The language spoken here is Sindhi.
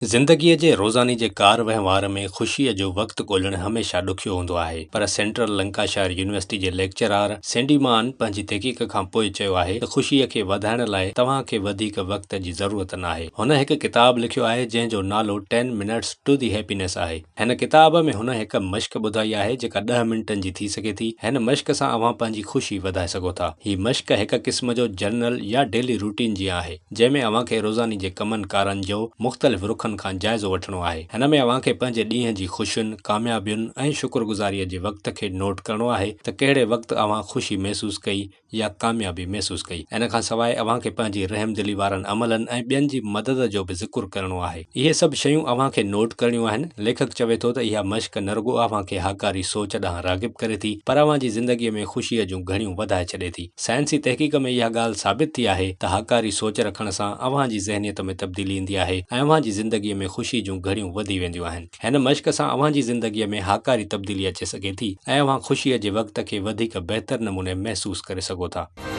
زندگيء جي روزاني جي ڪار وهنوار ۾ خوشيء جو وقت ڳولڻ هميشه ڏکيو هوندو آهي، پر سينٽرل لنڪاشائر يونيورسٽي جي ليڪچرار سينڊي مان پنهنجي تحقيق کان پوء چيو آهي ته خوشيء کي وڌائڻ لاء توهان کي وڌيڪ وقت جي ضرورت ناهي. هن هڪ ڪتاب لکيو آهي جنهن جو نالو ten minutes to the happiness آهي. هن ڪتاب ۾ هن هڪ مشق ٻڌائي آهي جيڪا ڏهه منٽن جي ٿي سگهي ٿي. هن مشق سان اوهان پنهنجي خوشي وڌائي سگهو ٿا. هي مشق هڪ قسم جو جرنل يا ڊيلي روٽين جيان آهي. جنهن ۾ اوهان کي روزاني جي ڪمن ڪارن جو مختلف رخن کان جائزو وٺڻو آهي. هن ۾ اوهان کي پنهنجي ڏينهن جي خوشين، ڪاميابين ۽ شڪرگذاريء جي وقت کي نوٽ ڪرڻو آهي ته ڪهڙي وقت اوهان خوشي محسوس ڪئي يا ڪاميابي محسوس ڪئي. ان کان سواء اوهان کي پنهنجي رحمدلي وارن عملن ۽ ٻين جي مدد جو به ذڪر ڪرڻو آهي. اهي سڀ شيون اوهان کي نوٽ ڪرڻيون آهن. ليکڪ چوي ٿو ته اها مشق نه رڳو اوهان کي هاڪاري سوچ ڏانهن راغب ڪري ٿي پر اوهان جي زندگيء ۾ خوشيء جون گهڙيون وڌائي ڇڏي ٿي. سائنسي تحقيق ۾ اها ڳالهه ثابت ٿي آهي ته هاڪاري سوچ رکڻ سان اوهان جي ذهنيت ۾ تبديلي ايندي آهي ۽ اوهان جي زندگيء ۾ خوشي جون گهڙيون وڌي وينديون آهن. هن مشق سان اوهان جي زندگيء ۾ هاڪاري تبديلي اچي سگهي ٿي ۽ اوهان خوشيء جي وقت کي وڌيڪ بهتر نموني محسوس ڪري سگهو ٿا.